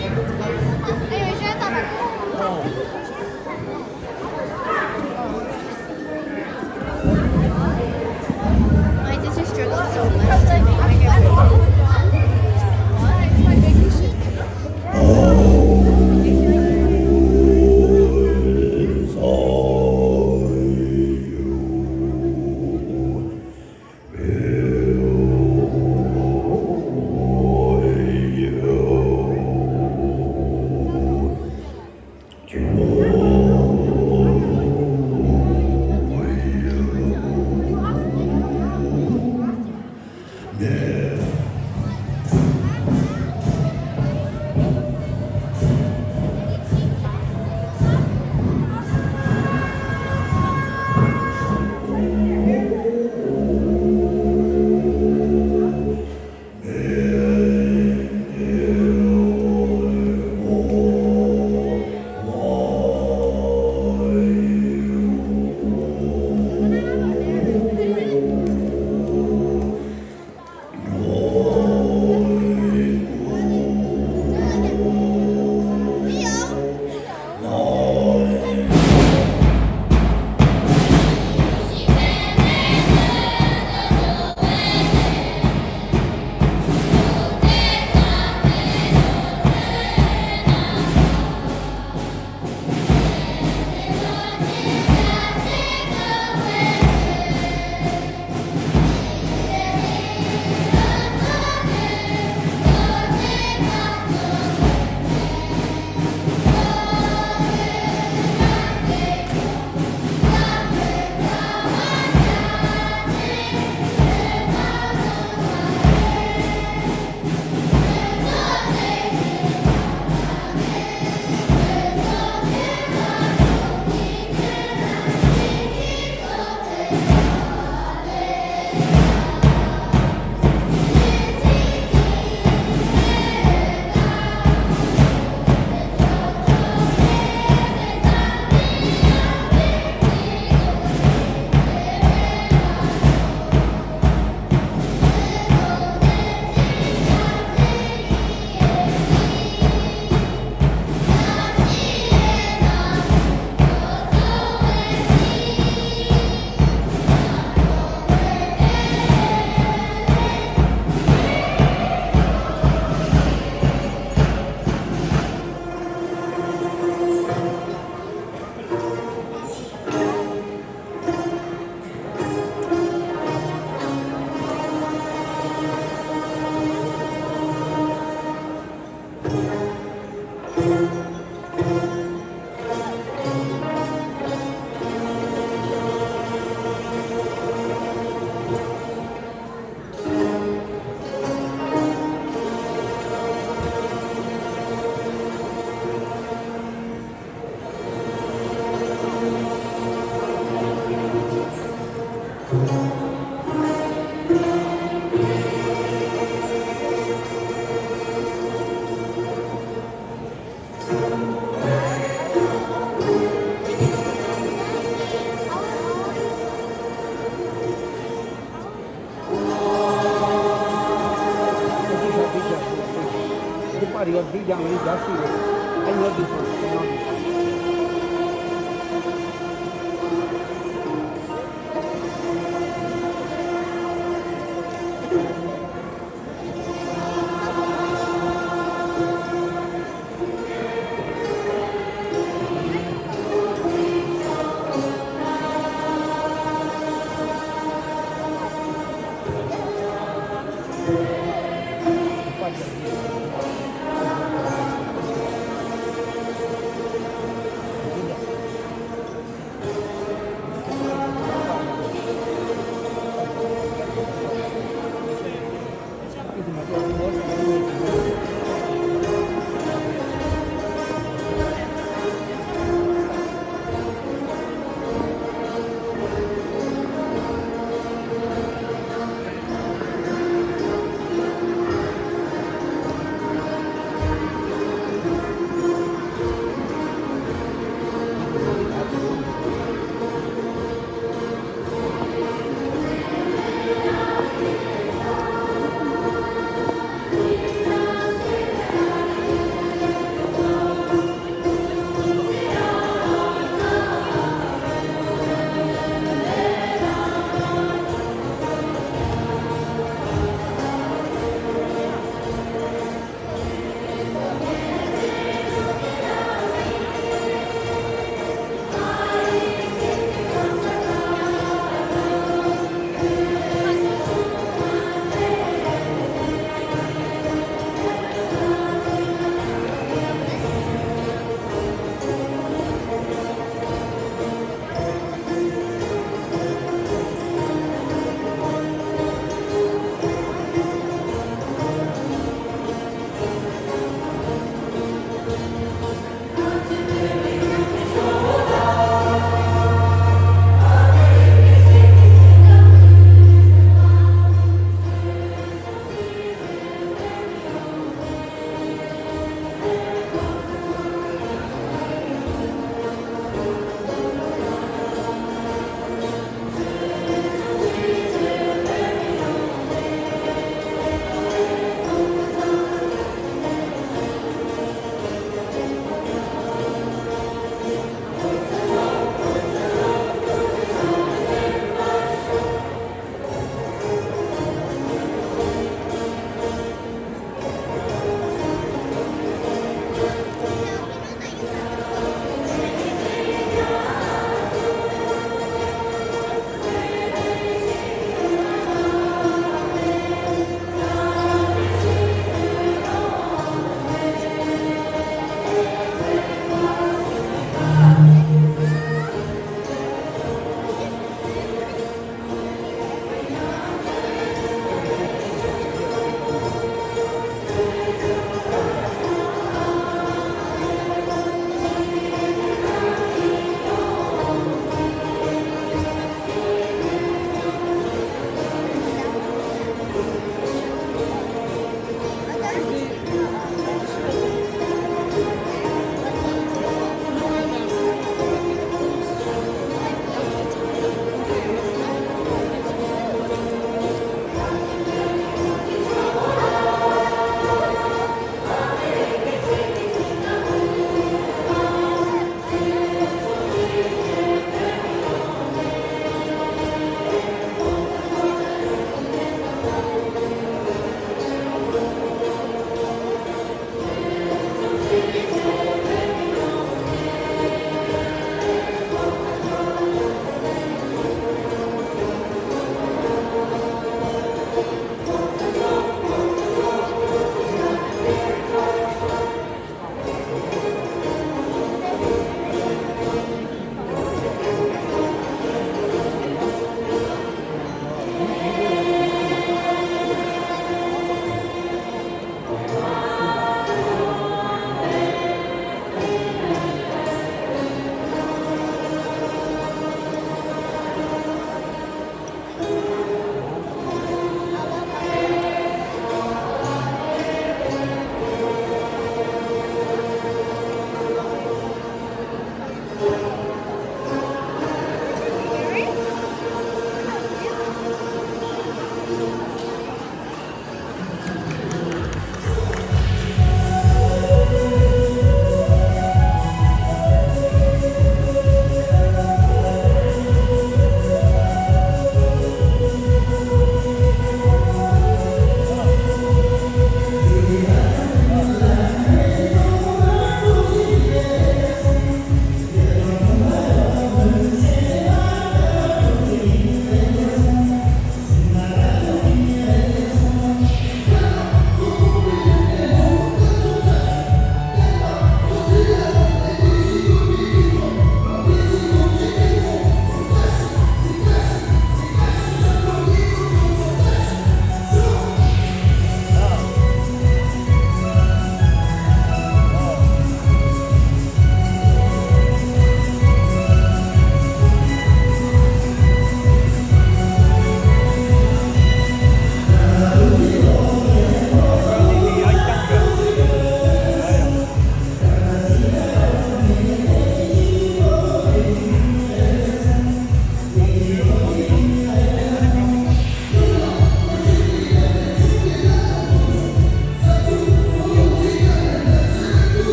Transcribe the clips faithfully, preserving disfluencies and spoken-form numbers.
My sister struggles so much.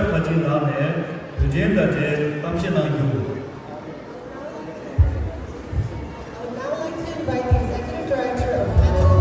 ཕར་ཕྱིན་ནང་ནས་དུས་དྲན་དང་འབྲེལ་གཏམ་བཤད་གནང་རྒྱུ། I would now like to invite the Executive Director of Canada.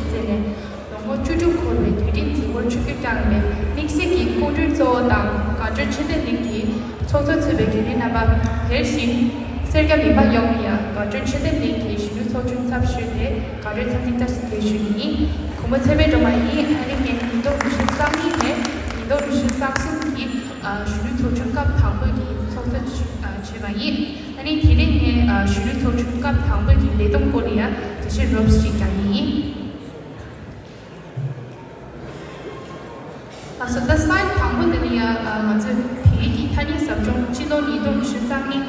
བརྩིས་ནས་ལོ་ངོ་བཅུ་དྲུག་འཁོར་བའི་དུས་དྲན་འཛིན་སྐོར་ཆུ་བརྒྱུད་བསྐྱངས་པའི་དམིགས་བསལ་གྱི་སྐུ་མགྲོན་གཙོ་བོ་དང་དགའ་སྤྲོའི་མཆོད་རྟེན་གླིང་གི་ཚོགས་གཙོ་གཙོས་པའི་རྒྱུན་ལས་རྣམ་པ་དེར་བཞིན་སེར་སྐྱ་མི་མང་ཡོངས་ལ་ཡང་དགའ་སྤྲོའི་མཆོད་རྟེན་གླིང་གི་གཞོན་ནུ་ཚོགས་ཆུང་ཚབ་ཞུས་ཏེ་དགའ་སྤྲོའི་འཚམས་འདྲི་བཀྲ་ཤིས་བདེ་ལེགས་ཞུ་རྒྱུ་ཡིན། གུས་མོ་ཚེ་འཕེལ་སྒྲོལ་མ་ཡིན། ཨ་ནི་ངས་ཉིས་སྟོང་ཉི་ཤུ་རྩ་གཉིས་ནས་ཉིས་སྟོང་ཉི་ཤུ་རྩ་གསུམ་གྱི་གཞོན་ནུ་ཚོགས་ཆུང་སྐབས་དང་པོ་གི་ཚོགས་གཙོ་བྱས་པ་ཡིན། ཨ་ནི་དེ་རིང་ངས་གཞོན་ནུ་ཚོགས་ཆུང་སྐབས་དང་པོ་གི་ལས་བསྡོམས་སྐོར་ལ་ཡང་འགྲེལ་བཤད་རོབ་ཅིག་རྒྱག་གི་ཡིན། ལགས་སོ། ད་སི་ལའེ་ཌི་དང་པོ་དེ་ནི་ཡང་ང་ཚོས་བོད་ཡིག་གི་ཐ་སྙད་ཟབ་སྦྱོང་སྤྱི་ལོ་ཉིས་སྟོང་ཉི་ཤུ་རྩ་གཉིས་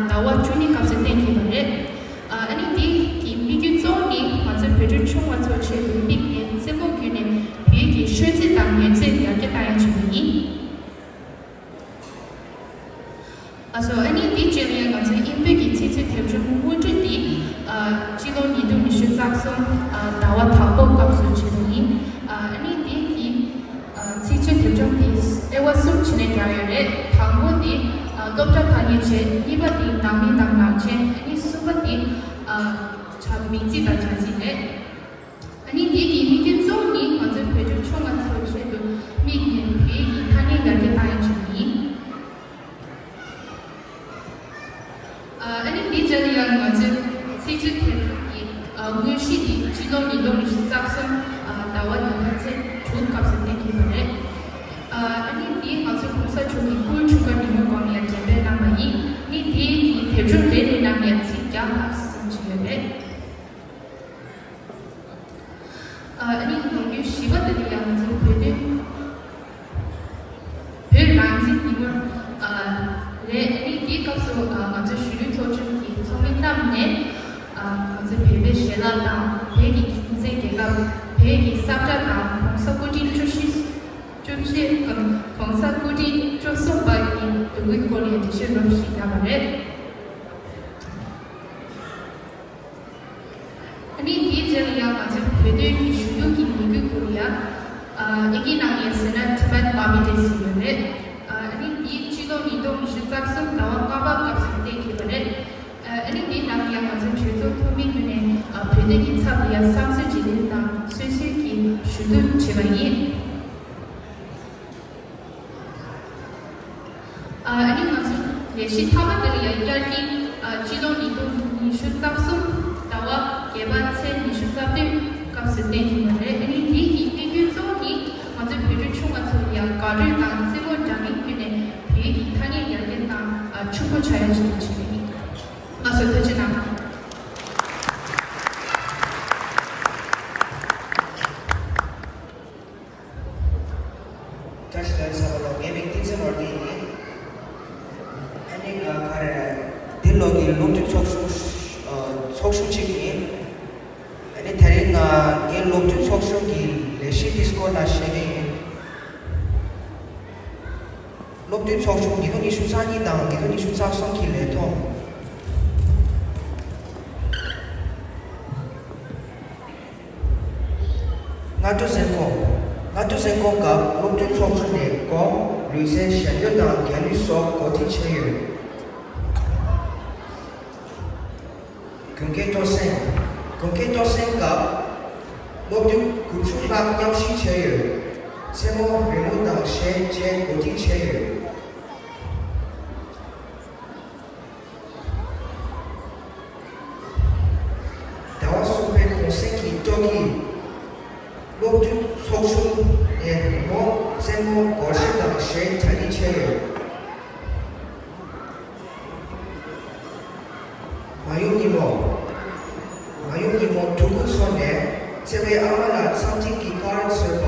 ཟླ་བ་བཅུ་གཉིས་སྐབས་སུ་གཏན་འཁེལ་བ་རེད། ཨ་ནི་འདི་གི་དམིགས་ཡུལ་གཙོ་བོ་ནི་ང་ཚོའི་བོད་ཕྲུག་ཆུང་བ་ཚོ་ཆེད་དུ་དམིགས་ནས་རྩེད་མོ་བརྒྱུད་ནས་བོད་ཡིག་གི་ཤོད་ཚད་དང་ཉན་ཚད་ཡར་རྒྱས་གཏང་ཡག་བྱེད་པ་ཡིན། ཨ་སོ། ཨ་ནི་འདི་རྗེས་ལ་ཡང་ང་ཚོའི་དབྱིན་བོད་ཀྱི་ཚིག་མཛོད་དེབ་སྦྱོང་སྔོན་འགྲོ་འདི་ཨ་སྤྱི་ལོ་ཉིས་སྟོང་ཉི་ཤུ་རྩ་གསུམ་ཨ་ཟླ་བ་དང་པོ་སྐབས་སུ་བྱེད་པ་ཡིན། ཨ་ནི་འདི་གི་ཨ་ཚིག་མཛོད་དེབ་སྦྱོང་འདི་ལྟེ་བ་གསུམ་བྱས་ནས་རྒྱག་ཡོད་རེད། དང་པོ་འདི་ཨ་སློབ་གྲྭ་ཐ་སྙད་བྱས། གཉིས་པ་འདི་ནང་མི་དང་ནང་ཆེན། ཨ་ནི་གསུམ་པ་འདི་ཨ་བྱ་མིང་ཚིག་དང་བྱ་ཚིག་རེད། ཨ་ནི་འདི་གི་དམིགས་ཡུལ་གཙོ་བོ་ནི་ང་ཚོའི་བོད་ཕྲུག་ཆུང་བ་ཚོའི་ཆེད་དུ་དམིགས་ནས་བོད་ཡིག་གི་ཐ་སྙད་ཡར་རྒྱས་གཏང་ཡག་བྱེད་པ་ཡིན། ཨ་ནི་འདི་རྗེས་ལ་ཡང་ང་ཚོའི་ཚིག་མཛོད་དེབ་སྦྱོང་གི་དངོས་གཞི་འདི་སྤྱི་ལོ་ཉིས་སྟོང་ཉི་ཤུ་རྩ་གསུམ་ཟླ་བ་བདུན་པ་ཚེས་དྲུག་སྐབས་སུ་གཏན་འཁེལ་བ་རེད། ཨ་ནི་འདི་ང་ཚོའི་གོང་ས་མཆོག་གི་སྐུའི་འཁྲུངས་སྐར་ཉིན་མོའི་སྒང་ལ་ཡང་འགྲེམས་སྤེལ་གནང་བ་ཡིན། ནི་འདི་གི་དེབ་སྦྱོང་རེ་རེའི་ནང་ལ་ཡང་ཚིག་བརྒྱ་ལྷག་ཙམ་ཅིག་ཡོད་རེད། ཨ་ནི་ལས་འགུལ་བཞི་པ་དེ་ནི་ཡང་ང་ཚོའི་བོད་དོན་བོད་རང་བཙན་ཉིན་མོ་རེད། ཨ་ནི་དེའི་སྐབས་སུ་ང་ཚོའི་གཞོན་ནུ་ཚོགས་ཆུང་གི་ཚོགས་མི་རྣམས་ནས་ང་ཚོའི་བོད་པའི་གཞས་ལ་དང་བོད་ཀྱི་རྒྱལ་མཚན་རྒྱལ་ཁབ། བོད་ཀྱི་ས་བཀྲ་དང་༸གོང་ས་སྐུ་ཕྲེང་བཅུ་བཞི་བཅུ་བཞི་༸གོང་ས་སྐུ་ཕྲེང་བཅུ་གསུམ་པ་གི་འདུ་འགོད་སྐོར་ལ་འགྲེལ་བཤད་རོབ་ཞིག་བརྒྱབ་པ་རེད། ཨ་ནི་དེའི་རྗེས་ལ་ཡང་ང་ཚོའི་བོད་དོན་གྱི་ཞུ་གཏུག་གི་ལས་འགུལ་སྐོར་ཡང་ཨ་ཨིན་སྐད་ནང་ཡང་ཟེར་ན་Tibet Lobby Day ཟེར་ཡོད་རེད། ཨ་ནི་འདི་སྤྱི་ལོ་ཉིས་སྟོང་ཉི་ཤུ་རྩ་གསུམ་ཟླ་བ་ལྔ་པ་སྐབས་སུ་གཏན་འཁེལ་བ་རེད། ཨ་ནི་འདིའི་ནང་ཡང་ང་ཚོའི་གྲོས་ཚོགས་འཐུས་མི་བརྒྱུད་ནས་ཨ་བོད་དོན་གྱི་ཚབ་ལ་ཡང་བསམ་ཚུལ་བརྗེ་ལེན་དང་སོ་སོའི་གི་ཞུ་གཏུག་བྱས་པ་ཡིན། ཨ་ནི་ང་ཚོ་ལས་གཞི་མཐའ་མ་དེ་ལ་ཡང་བསྐྱར་དུ་ཨ་སྤྱི་ལོ་ཉིས་སྟོང་ཉི་ཤུ་རྩ་གསུམ་ཟླ་བ་བརྒྱད་པ་ཚེས་ཉི་ཤུ་རྩ་བདུན་སྐབས་སུ་གཏན་འཁེལ་བ་རེད། ཨ་ནི་དེ་གི་དམིགས་ཡུལ་གཙོ་བོ་ནི་ང་ཚོའི་བོད་ཕྲུག་ཆུང་བ་ཚོ་ལ་ཡང་དགའ་སྤྲོ་དང་རྩེད་མོ་འདྲ་མིན་བརྒྱུད་ནས་བོད་ཀྱི་ཐ་སྙད་ཡར་རྒྱས་དང་ཨ་ཕྱུག་པོ་ཆགས་ཡག་ཆེད་དུ་བྱས་པ་ཡིན། ལགས་སོ། ཐུགས་རྗེ་གནང་། བཀྲ་ཤིས་བདེ་ལེགས་ཚང་མ་ལ། ངའི་མིང་བསྟན་འཛིན་ནོར་བུ་ཡིན། ཨ་ནི་ང་ག་རེ་འདི་ལོ་གི་སློབ་ཕྲུག་ཚོགས་ཆུང་ཨ་ཚོགས་ཆུང་གཅིག་ཡིན། ཨ་ནི་དེ་རིང་ང་ངའི་སློབ་ཕྲུག་ཚོགས་ཆུང་གི་ལས་གཞི་འདི་སྐོར་ལ་བཤད་ཀྱི་ཡིན། སློབ་ཕྲུག་ཚོགས་ཆུང་ཉིས་སྟོང་ཉི་ཤུ་རྩ་གཉིས་དང་ཉིས་སྟོང་ཉི་ཤུ་རྩ་གསུམ་གྱི་ལས་ཐོག་སྔ་དྲོ་སེམས་ཁོང་། སྔ་དྲོ་སེམས་ཁོང་སྐབས་སློབ་ཕྲུག་ཚོགས་ཆུང་ནས་སྒོམ། ལུས་རྩལ་ཞལ་འདོན་དང་རྒྱ་གླུ་སོགས་གོ་སྒྲིག་བྱས་ཡོད། དགུན་ཁའི་སྤྲོ་གསེང་། དགུན་ཁའི་སྤྲོ་གསེང་སྐབས་སློབ་ཕྲུག་དགུ་བཅུ་ལྷག་མཉམ་ཞུགས་བྱས་ཡོད། རྩེད་མོ། རི་མོ་དང་གཞས་བཅས་གོ་སྒྲིག་བྱས་ཡོད། ཟླ་བ་གསུམ་པའི་གུང་གསེང་གི་སྤྲོ་སྐྱིད། སློབ་ཕྲུག་ཚོགས་ཆུང་ནས་རི་མོ། རྩེད་མོ། སྒོར་གཞས་དང་གཞས་གྲ་སྒྲིག་བྱས་ཡོད། མ་ཡུམ་ཉིན་མོ། མ་ཡུམ་ཉིན་མོ་ཕྲུ་གུ་ཚོ་ནས་བརྩེ་བའི་ཨ་མ་ལ་འཚམས་འདྲི་གི་ཀར་བཟོས་པ།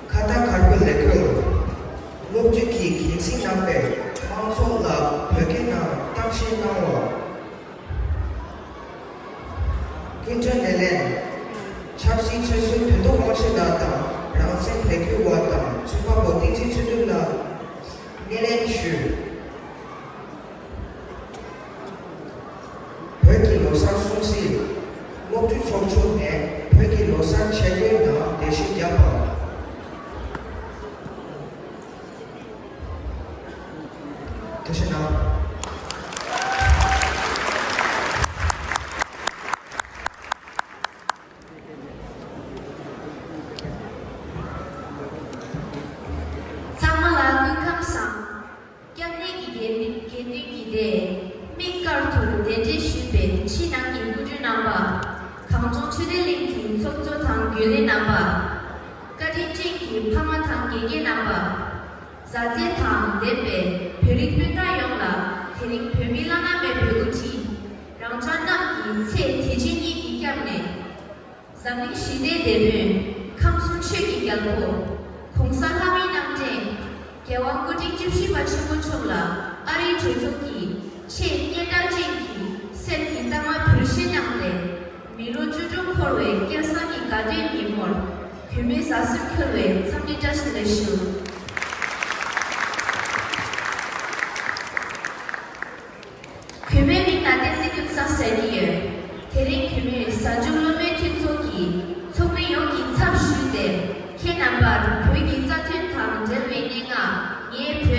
ཁ་བརྡ་དཀར་པོའི་ལས་འགུལ། སློབ་ཕྲུག་གིས་འགན་འཛིན་རྣམ་པས་མང་ཚོགས་ལ་བོད་སྐད་ནང་གཏམ་བཤད་གནང་བ། སྐུ་མགྲོན་སྣེ་ལེན། ཆབ་སྲིད་ཚོད་བསྲེ་བོད་ཐོག་དབང་ཆེན་ལགས་དང་རང་བཙན་ལས་འགུལ་བ་དང་ཚོད་དཔག་པ་བསྟན་འཛིན་ཚེ་སྒྲོན་ལགས་སྣེ་ལེན་ཞུས། བོད་ཀྱི་ལོ་གསར་སྲུང་བརྩི། སློབ་ཕྲུག་ཚོགས་ཆུང་ནས་བོད་ཀྱི་ལོ་གསར་ཆས་གོས་ནང་འགྲེལ་བཤད་བརྒྱབ་པ། ཐུགས་རྗེ་གནང་། དགེ་འདུན་གྱི་སྡེ་མིག་དཀར་ཐུར་གདན་འདྲེན་ཞུས་པའི་ཕྱི་ནང་གི་སྐུ་མགྲོན་རྣམ་པ། གངས་ལྗོངས་ཆོས་ལྡན་གླིང་གི་ཚོགས་གཙོ་དང་རྒྱུན་ལས་རྣམ་པ། བཀའ་དྲིན་ཅན་གྱི་ཕ་མ་དང་དགེ་རྒན་རྣམ་པ། མཛའ་བརྩེ་དང་ལྡན་པའི་བོད་རིགས་སྤུན་ཟླ་ཡོངས་ལ། དེ་རིང་བོད་མིའི་བླ་ན་མེད་པའི་དབུ་ཁྲིད་རང་ཅག་རྣམས་ཀྱི་ཚེ་དེ་ཕྱི་གཉིས་ཀྱི་སྐྱབས་གནས། འཛམ་གླིང་ཞི་བདེའི་དེད་དཔོན། ཁམས་གསུམ་ཆོས་ཀྱི་རྒྱལ་པོ། གོང་ས་ལྷ་མིའི་རྣམ་འདྲེན། རྒྱལ་དབང་སྐུ་ཕྲེང་བཅུ་བཞི་པ་ཆེན་པོ་མཆོག་ལ་ཨ་རིའི་གྲོས་ཚོགས་ཀྱིས་ཆེས་སྙན་གྲགས་ཅན་གྱི་གསེར་གྱི་རྟགས་མ་འབུལ་བཞེས་གནང་སྟེ། མི་ལོ་བཅུ་དྲུག་འཁོར་བའི་སྐལ་བཟང་གི་དགའ་སྟོན་ཉིན་མོར་གུས་མོས་མཛའ་གསོལ་འཁོལ་བའི་འཚམས་འདྲི་བཀྲ་ཤིས་བདེ་ལེགས་ཞུ། གུས་མོའི་མིང་ལ་བསྟན་འཛིན་ཀུན་བཟང་ཟེར་གྱི་ཡོད། དེ་རིང་གུས་མོས་གཟའ་མཇུག་སློབ་མའི་མཐུན་ཚོགས་ཀྱི་ཚོགས་མི་ཡོངས་ཀྱི་ཚབ་ཞུས་ཏེ། ཁྱེད་རྣམ་པར་བོད་ཀྱི་རྩ་དོན་དང་འབྲེལ་བའི་སྙན་ངག་ངའི་བོད་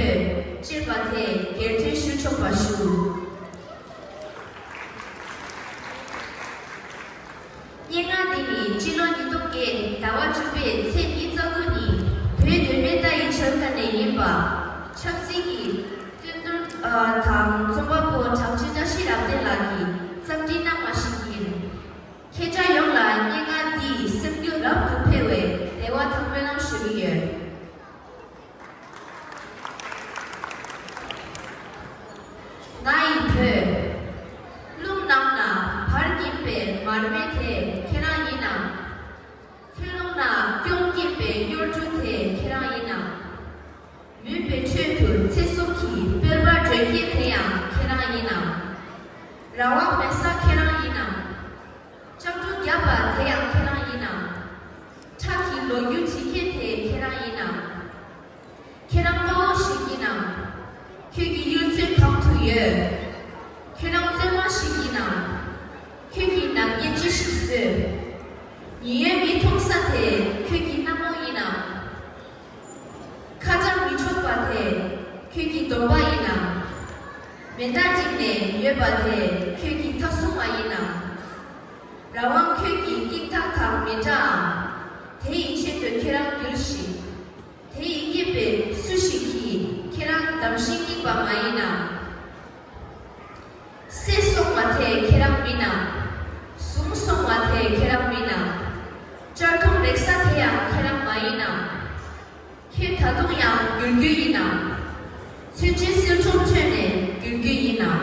ཅེས་པ་དེ་སྒེར་ཐོན་ཞུ་ཆོག་པ་ཞུ། སྙན་ངག་འདི་ནི་སྤྱི་ལོ་ཉིས་སྟོང་བརྒྱད་ཟླ་བ་བཅུ་པའི་ཚེས་ཉི་ཤུ་རྩ་དགུ་ཉིན་བོད་མདོ་སྨད་རྟ་ཡི་བྱ་དཀར་ནས་ཡིན་པ། ཆབ་སྲིད་ཀྱི་བཙོན་ཟུར་དང་རྩོམ་པ་པོ་གྲགས་ཆེན་བཀྲ་ཤིས་རབ་བརྟན་ལགས་ཀྱིས་བརྩམས་བྲིས་གནང་བ་ཞིག་ཡིན། ཁྱེད་ཅག་ཡོངས་ལ་སྙན་ངག་འདིས་སེམས་རྒྱུད་རབ་ཏུ་འཕེལ་བའི་བདེ་བ་དང་སྨོན་ལམ་ཞུ་གི་ཡོད། ང་ཡི་བུ། རླུང་ནང་ན་འབར་གྱིན་པའི་མར་མེ་དེ་ཁྱེད་རང་ཡིན་ནམ། ཚོན་རླུང་ན་སྐྱོང་གྱིན་པའི་གཡོ་འབྲུ་དེ་ཁྱེད་རང་ཡིན་ནམ། མུན་པའི་ཁྲོད་དུ་ཚེ་སྲོག་གི་དཔལ་འབར་སྒྲོན་མཁན་དེ་ཡང་ཁྱེད་རང་ཡིན་ནམ། རང་དབང་མེད་ས་ཁྱེད་རང་ཡིན་ནམ། ལྕགས་འབྲུག་བརྒྱབ་པ་དེ་ཡང་ཁྱེད་རང་ཡིན་ནམ། ཁྲག་གི་ལོ་རྒྱུས་བྲིས་མཁན་དེ་ཁྱེད་རང་ཡིན་ནམ། ཁྱེད་རང་དཔའ་བོ་ཞིག་ཡིན་ནམ། ཁྱོད་ཀྱི་གཡུལ་ཚུལ་གང་དུ་ཡོད། ཁྱེད་རང་བཙོན་མ་ཞིག་ཡིན་ནམ། ཁྱོད་ཀྱི་ནག་ཉེས་ཅི་ཞིག་བཟོས། ཉེན་གཡོལ་མི་མཐོང་ས་དེ་ཁྱོད་ཀྱི་སྣང་ངོ་ཡིན་ནམ། ཁ་གྲག་མི་ཆོག་པ་དེ་ཁྱོད་ཀྱི་གདོང་པ་ཡིན་ནམ། མེ་མདའ་བསྒྲིགས་ནས་ཡོད་པ་དེ་ཁྱོད་ཀྱི་མཐའ་སྲུང་བ་ཡིན་ནམ། རང་དབང་ཁྱོད་ཀྱི་སྐྱེས་རྟགས་དང་མི་འདྲའམ། དེ་ཡི་ཆེད་དུ་ཁྱེད་རང་འགྱུར་ཞིག། དེ་ཡི་སྐྱེས་པའི་སུ་ཞིག་གིས་ཁྱེད་རང་བདམས་ཤིང་བསྐྱིགས་པ་མ་ཡིན་ནམ། བསད་སོང་བ་དེ་ཁྱེད་རང་མིན་ནམ། བཟུང་སོང་བ་དེ་ཁྱེད་རང་མིན་ནམ། གཅར་རྡུང་རེག་ས་དེ་ཡང་ཁྱེད་རང་མ་ཡིན་ནམ། ཁྱེད་ད་དུང་ཡང་འགྱུར་རྒྱུ་ཡིན་ནམ། མཚོན་ཆའི་བསིལ་གྲོགས་ཁྲོད་ནས་འགྱུར་རྒྱུ་ཡིན་ནམ།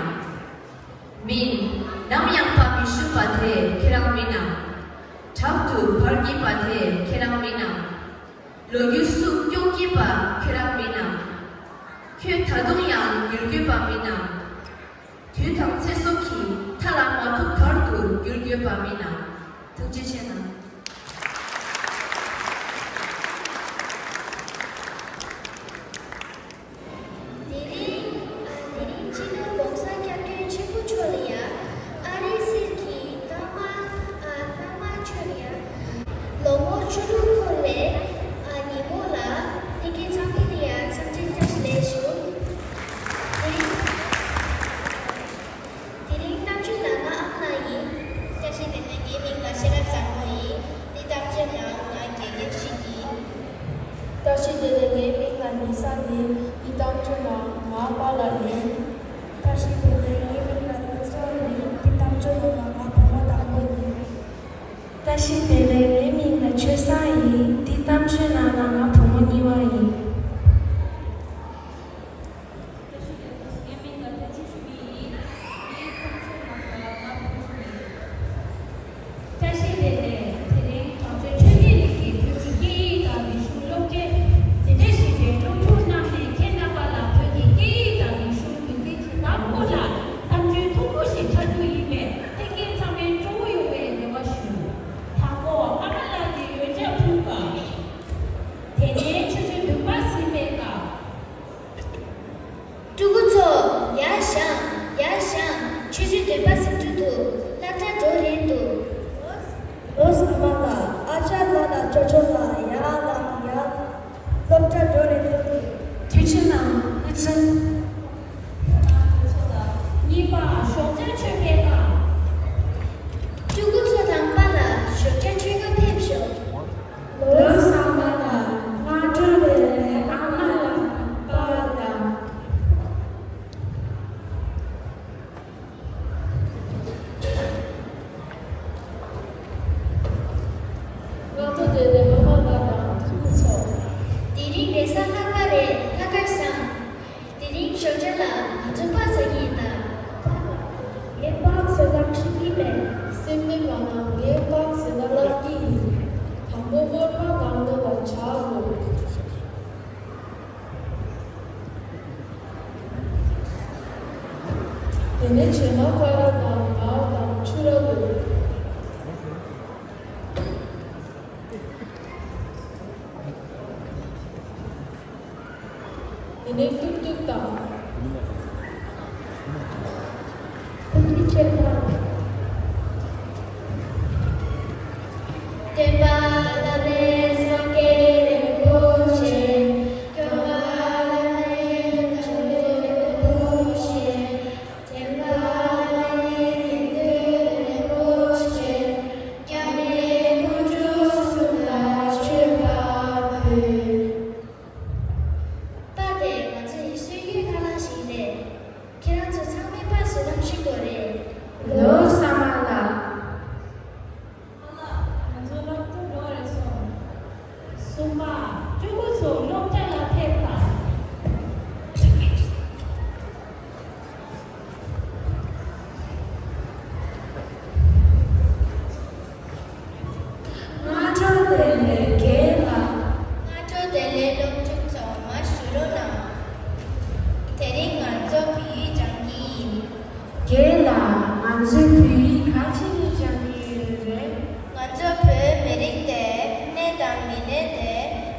མིན། ནམ་ཡང་པ་མི་བཤུ་བ་དེ་ཁྱེད་རང་མིན་ནམ། དྲག་ཏུ་འབར་གྱིན་པ་དེ་ཁྱེད་རང་མིན་ནམ། ལོ་རྒྱུས་སུ་སྐྱོང་གྱིན་པ་ཁྱེད་རང་མིན་ནམ། ཁྱོད་ད་དུང་ཡང་འགྱུར་དགོས་པ་མིན་ནམ། དུས་དང་ཚེ་སྲོག་གིས་མཐའ་ལ་མ་ཐུག་བར་དུ་འགྱུར་དགོས་པ་མིན་ནམ། ཐུགས་རྗེ་ཆེ་གནང་། དེ་རིང་། དེ་རིང་སྤྱི་ནོར་༸གོང་ས་༸སྐྱབས་མགོན་ཆེན་པོ་མཆོག་ལ་ཡ། ཨ་རིའི་གསེར་གྱི་རྟགས་མ། རྟགས་མ་མཆོག་ལ་ཡ། ལོ་ངོ་བཅུ་དྲུག་འཁོར་བའི་ཉིན་མོ་ལ་བསྟན་རྒྱས་ཚང་མ་ལ་ཡ་འཚམས་འདྲི་བཀྲ་ཤིས་བདེ་ལེགས་ཞུ། དེ་རིང་། དེ་རིང་གཏམ་བརྗོད་ནང་ང་ཨ་མ་ཡིན། བཀྲ་ཤིས་བདེ་ལེགས། ངའི་མིང་ལ་ཤེས་རབ་བཟང་མོ་ཡིན། འདི་གཏམ་བརྗོད་ནང་ང་དགེ་རྒན་ཞིག་ཡིན། བཀྲ་ཤིས་བདེ་ལེགས། ངའི་མིང་ལ་ཉི་ཟ་ཡིན། འདི་གཏམ་བརྗོད་ནང་ང་པཱ་ལགས་ཡིན། བཀྲ་ཤིས་བདེ་ལེགས། ངའི་མིང་ལ་ཀུན་བཟང་ཡིན། འདི་གཏམ་བརྗོད་ནང་ང་བུ་མོ་དང་པོ་ཡིན། བཀྲ་ཤིས་བདེ་ལེགས། ངའི་མིང་ལ་ཆོས་བཟང་ཡིན། འདི་གཏམ་བརྗོད་ནང་ང་བུ་མོ་གཉིས་པ་ཡིན། བཀྲ་ཤིས་བདེ་ལེགས། ངའི་མིང་ལ་བསྟན་འཛིན་ཆོས་སྐྱིད་ཡིན། ངའི་གཏམ་བརྗོད་ནང་ང་བུ་མོ་ཡིན། བཀྲ་ཤིས་བདེ་ལེགས། དེ་རིང་བང་མཛོད་ཆོས་སྡེ་གླིང་གི་བོད་ཀྱི་སྐད་ཡིག་དང་རིག་གཞུང་སློབ་གྲྭའི་འཛིན་གྲྭ་བཞི་པའི་སློབ་ཕྲུག་རྣམས་ནས་ཁྱེད་རྣམ་པ་ལ་བོད་ཀྱི་སྐད་ཡིག་དང་རིག་གཞུང་རྒྱུན་འཛིན་གྱི་བདག་པོ་ལ་གཏམ་བརྗོད་ཐུང་ངུ་ཞིག་འཁྲབ་རྒྱུ་ཡིན་པས། ལྷན་རྒྱས་ཚང་མས་སྤྲོ་བོ་ཡོང་བའི་རེ་བ་ཞུ། དང་པོ། ཨ་མ་ལགས་ཀྱི་འོན་ཆ་ཕུལ་སྐབས། དེ་ནས་ཆུ་ཚོད་བདུན་པ་ཟིན་པའི་སྐབས། ཕྲུ་གུ་ཚོ། ཡར་བཞེངས། ཡར་བཞེངས། ཆུ་ཚོད་བདུན་པ་ཟིན་འགྲོ་འདུག་སློབ་གྲྭ་འགྲོ་རན་འདུག་ལོས་ཨ་མ་ལགས། ཨ་ཅག་ལགས་ལ་ཅོ་ཅོ་ལགས། ཡར་ལངས། ཡར་ལངས། སློབ་གྲྭ་འགྲོ་རན་འདུག་དུས་ཆེན་ནང་ཕུད་ཚུལ། གཉིས་པ། ཞོགས་ཇ་མཆོད་པའི་སྐབས། ཕྲུ་གུ་ཚོ་དང་པཱ་ལགས་ཞོགས་ཇ་མཆོད་ག་ཕེབས་ཤོག་ལོས་ཨ་མ་ལགས། སྔ་དྲོ་བའི་ཨ་མ་ལགས། པཱ་ལགས། དེ་ནས་བྱེ་མ་ཀ་ར་དང་ངའོ་དང་ཆུ་ར་ལུ། དེ་ནས་ཀྱུག་ཀྱུག་དང་། ཐུགས་རྗེ་ཆེ་དང་། སྟོན་པ་བླ་མེད་སངས་རྒྱས་རིན་པོ་ཆེ། སྐྱོབ་པ་བླ་མེད་བྱང་ཆུབ་རིན་པོ་ཆེ། འདྲེན་པ་བླ་མེད་དགེ་འདུན་རིན་པོ་ཆེ། སྐྱབས་གནས་དཀོན་མཆོག་གསུམ་ལ་མཆོད་པ་ཕུལ། པ་དེ་ང་ཚོ་ཡི་སྲོལ་རྒྱུན་ཁ་ལག་ཞིག་རེད། ཁྱེད་རང་ཚོ་ཚང་མས་པ་བཟོ་ལམ་ཤེས་དགོས་རེད། ལོ་གསར་མ་ལགས། ཨ་ལགས། ང་ཚོ་སློབ་གྲྭ་འགྲོ་བ་རེད་སོང་། གསུམ་པ། ཕྲུ་གུ་ཚོ་སློབ་གྲྭ་ལ་ཕེབས་དང་། སྔ་དྲོ་བདེ་ལེགས་རྒན་ལགས། སྔ་དྲོ་བདེ་ལེགས་སློབ་ཕྲུག་ཚོ་མར་བཞུགས་རོགས་གནང་། དེ་རིང་ང་ཚོ་བོད་ཡིག་སྦྱང་གི་ཡིན། རྒན་ལགས། ང་ཚོས་བོད་ཡིག་ག་ཅི་ནས་སྦྱང་གི་ཡོད་རེད། ང་ཚོ་བོད་མི་རིགས་དེ་གནས་དང་མི་གནས་དེ་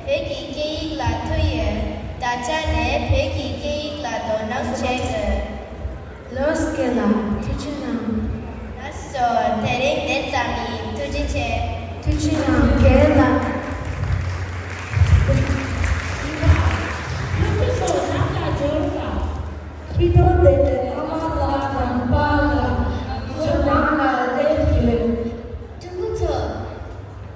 བོད་ཀྱི་སྐད་ཡིག་ལ་ཐུག་ཡོད། ད་ཆ་ནས་བོད་ཀྱི་སྐད་ཡིག་ལ་དོ་སྣང་བྱེད་དགོས། ལོས་རྒན་ལགས། ཐུགས་རྗེ་གནང་། ལགས་སོ། དེ་རིང་དེ་ཙམ་ཡིན། ཐུགས་རྗེ་ཆེ། ཐུགས་རྗེ་གནང་རྒན་ལགས། སློབ་ཕྲུག་ཚོ་ནང་ལ་འབྱོར་དང་། ཁྱི་ཐོག་དེ་ནས་ཨ་མ་ལགས་དང་པཱ་ལགས་ང་ཚོ་ནང་ལ་སླེབས་ཡོད། ཕྲུ་གུ་ཚོ།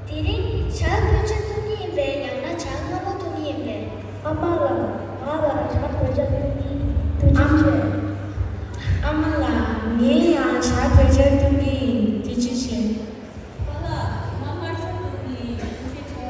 དེ་རིང་ཇ་བོད་ཇ་འཐུང་གི་ཡིན་པས། ཡང་ན་ཇ་མངར་མོ་འཐུང་གི་ཡིན་པས། ཨ་མ་ལགས། ང་ལ་ཇ་བོད་ཇ་འཐུང་གི་ཡིན། ཐུགས་རྗེ་ཆེ། ཨ་མ་ལགས། ངས་ཡང་ཇ་བོད་ཇ་འཐུང་གི་ཡིན། ཐུགས་རྗེ་ཆེ། པཱ་ལགས། ང་མངར་ཆུ་འཐུང་གི་ཡིན། ཐུགས་རྗེ་ཆེ།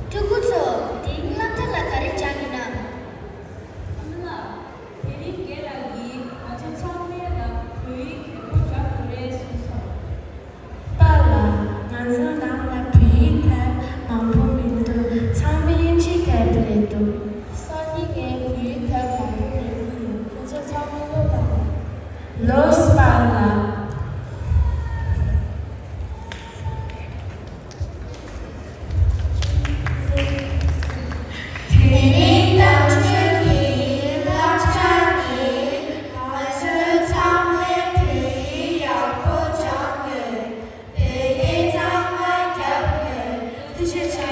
ཕྲུ་གུ་ཚོ། དེ་རིང་སློབ་གྲྭ་ལ་ག་རེ་སྦྱངས་ཡིན་ནམ། ཨ་མ་ལགས། དེ་རིང་རྒན་ལགས་ཀྱིས་ང་ཚོ་ཚང་མ་ལ་བོད་ཡིག་གལ་པོ་སྦྱང་དགོས་རེད་གསུངས་སོང་། པཱ་ལགས། ང་ཚོ་ནང་ལ་བོད་ཡིག་དེབ་མང་པོ་མི་འདུག་ཚང་མས་དབྱིན་ཇིའི་དེབ་རེད་འདུག་སང་ཉིན་ངས་བོད་ཡིག་དེབ་མང་པོ་ལེན་གྱི་ཡིན། ཁྱེད་ཚོ་ཚང་མས་ཀློག་དང་། ལོས་པཱ་ལགས། དེ་རིང་ནམ་རྒྱུན་གྱི་བསླབ་བྱ་ནི་ང་ཚོས་ཚང་མས་བོད་ཡིག་ཡག་པོ་སྦྱང་དགོས། བོད་སྐད་གཙང་མ་རྒྱབ་དགོས། ཐུགས་རྗེ་ཆེ།